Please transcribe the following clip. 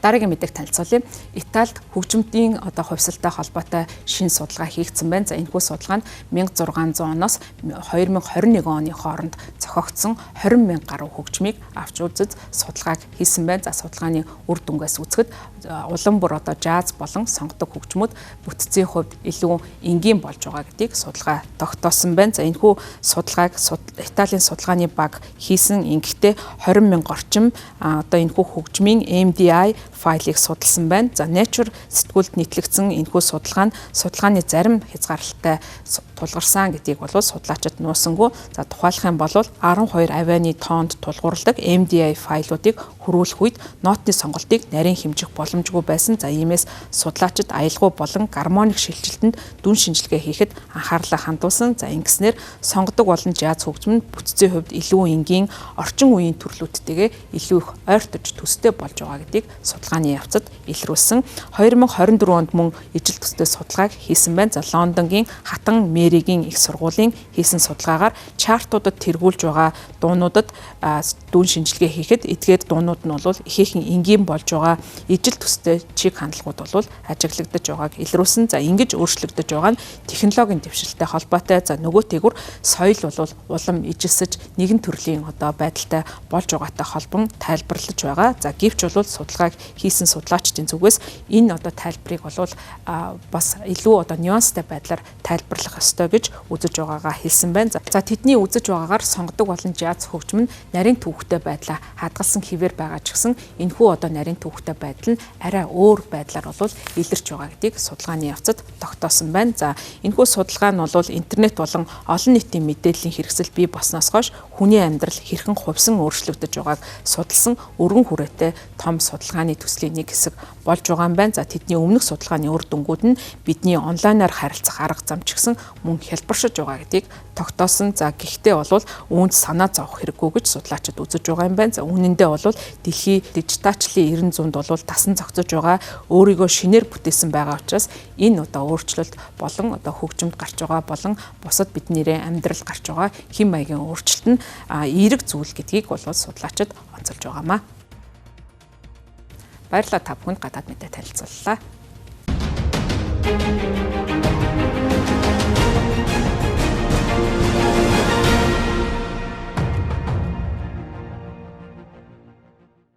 Дараагийн мэдээг танилцуулъя. Италид хөгжмөдийн одоо хувьсалтай холбоотой шинэ судалгаа хийгдсэн байна. За, энэхүү судалгаа нь 1600 оноос 2021 оны хооронд зохиогдсон 20 мянга гаруй хөгжмийг авч үзэж судалгааг хийсэн байна. За, судалгааны үр дүнгээс үзэхэд улам бүр одоо жаз болон сонгодог хөгжмүүд бүтцийн хувьд илүү энгийн болж байгаа гэдгийг судалгаа тогтоосон байна. За, энэхүү судалгааг Италийн судалгааны баг хийсэн. Ингэхдээ 20 мянга орчим одоо энэхүү хөгжмийн MDI файлыг судалсан байна. За, Nature сэтгүүлд нийтлэгдсэн энэхүү судалгаа нь судалгааны зарим хязгаарлалтай тулгарсан гэдгийг бол судлаачид нуусангүй. За, тухайлах юм бол 12 авианы тоонд тулгуурладаг MDI файлуудыг хөрвүүлэх үед нотны сонголтыг нарийн хэмжих боломжгүй байсан. За, иймээс судлаачид аялгау болон гармоник шилжилтэнд дүн шинжилгээ хийхэд анхаарлаа хандуулсан. За, ингэснээр сонгодог болон жаз хөгжим нь бүтцийн хувьд илүү энгийн, орчин үеийн төрлүүдтэйгээ илүү их ойртож төстэй болж байгаа гэдгийг судалгааны явцад илрүүлсэн. 2024 онд мөн ижил төстэй судалгааг хийсэн байна. За, Лондонгийн Хатан Мэригийн их сургуулийн хийсэн судалгаагаар чартуудад тэргүүлж байгаа дуунуудад дүн шинжилгээ хийхэд эдгээр дуунууд нь бол ихээхэн энгийн болж байгаа, ижил төстэй чиг хандлагууд бол ажиглагдаж байгааг илрүүлсэн. За, ингэж өөрчлөгдөж байгаа нь технологийн дэвшилтэй холбоотой. За, нөгөө тэгүр соёл бол улам ижилсэж, нэгэн төрлийн одоо байдалтай болж байгаатай холбон тайлбарлаж байгаа. За, гэвч бол судалгааг хийсэн судлаачдын зүгээс энэ одоо тайлбарыг бол бас илүү одоо нюанстай байдлаар тайлбарлах ёстой гэж үзэж байгаагаа хэлсэн байна. За, тэдний үзэж байгаагаар сонгодог болон жаз хөгжим нь нарийн түүхтэй байдлаа хадгалсан хэвээр байгаа ч гэсэн энэхүү одоо нарийн түүхтэй байдал нь арай өөр байдлаар бол илэрч байгаа гэдгийг судалгааны явцад тогтоосон байна. За, энэхүү судалгаа нь бол интернет болон олон нийтийн мэдээллийн хэрэгсэл бий болсноос хойш хүний амьдрал хэрхэн хувьсан өөрчлөгдөж байгааг судалсан өргөн хүрээтэй том судалгааны төслийн нэг хэсэг болж байгаа юм байна. За, тэдний өмнөх судалгааны үр дүнгууд нь бидний онлайнаар харилцах арга зам ч гэсэн мөн хялбаршиж байгаа гэдгийг тогтоосон. За, гэхдээ бол үүнд санаа зовох хэрэггүй гэж судлаачид үзэж байгаа юм байна. За, үүнэндээ бол дэлхий дижиталчлалын 90 зуунд бол тасан зохицож байгаа, өөрийгөө шинээр бүтээсэн байгаа учраас энэ одоо өөрчлөлт болон одоо хөгжимд гарч байгаа болон бусад бидний амьдрал гарч байгаа хэм маягийн өөрчлөлт нь эерэг зүйл гэдгийг бол судлаачид онцолж байгаамаа. Баярлалаа, та бүхэнд гадаад мэдээ танилцууллаа.